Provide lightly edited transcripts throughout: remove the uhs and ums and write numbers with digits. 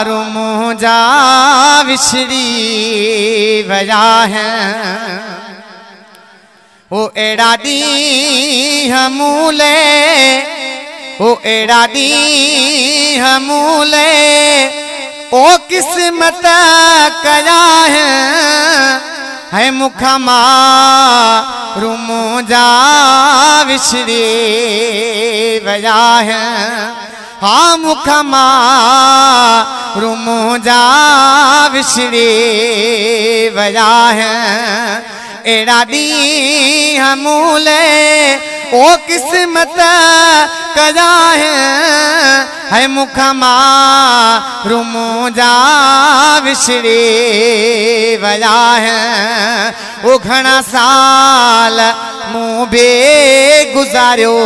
मुंहिंजा विसरी विया आहिनि। ओ अहिड़ा ॾींहं मूं लाइ, ओ अहिड़ा ॾींहं मूं लाइ ओ क़िस्मत कया आहिनि। है मूंखां मारू मुंहिंजा विसरी विया आहिनि। हा मूंखां मारू मुंहिंजा विसरी विया आहिनि। अहिड़ा ॾींहं मूं लाइ ओ क़िस्मत कया आहिनि। है मूंखां मारू मुंहिंजा विसरी विया आहिनि। ओ घणा साल मूं बि गुज़ारियो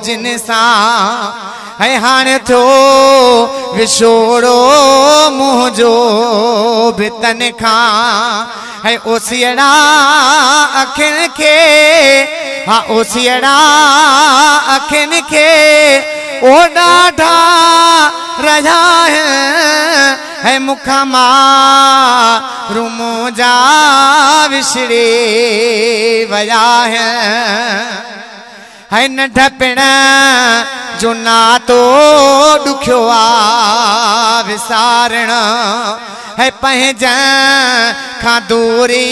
जिन सां, है हाणे थियो विछोड़ो मुंहिंजो बि तन खां। है ओसियड़ा अखियुनि खे, हा ओसियड़ा अखियुनि खे ओ ॾाढा रहिया आहिनि। है मूंखां मारू मुंहिंजा विसरी विया आहिनि। है नंढपिण जो नातो ॾुखियो आहे विसारण, है पंहिंजनि खां दूरी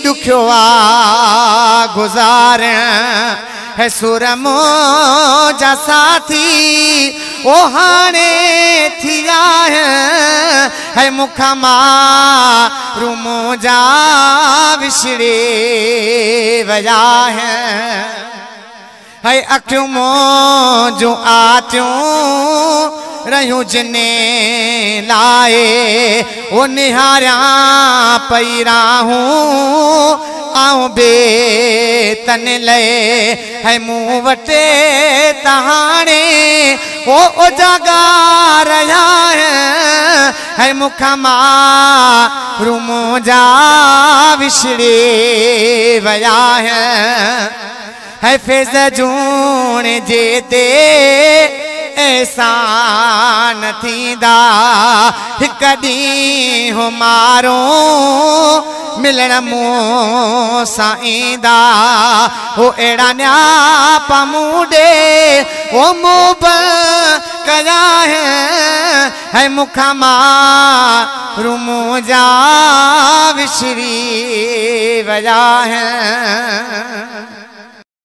ॾुखियो आहे गुज़ारण। है सुर मुंहिंजा साथी ओ हाणे थी विया आहिनि। है मूंखां मारू मुंहिंजा विसरी विया आहिनि। है अखियूं मुंहिंजूं आतियूं रहियूं जिने लाइ, ओ निहारियां पई राहूं आऊं बेतन लए। है मूं वटि त हाणे ओ उजागा रहिया आहिनि। है मूंखां मारू मुंहिंजा विसरी विया आहिनि। है फैज़ जूण जे ते एहसान थींदा, हिकु ॾींहुं मारो मिलण मूंसां ईंदा। ओ अहिड़ा न्यापा मूं ॾे ओ मुंह कया आहिनि। है मूंखां मारू मुंहिंजा विसरी विया आहिनि।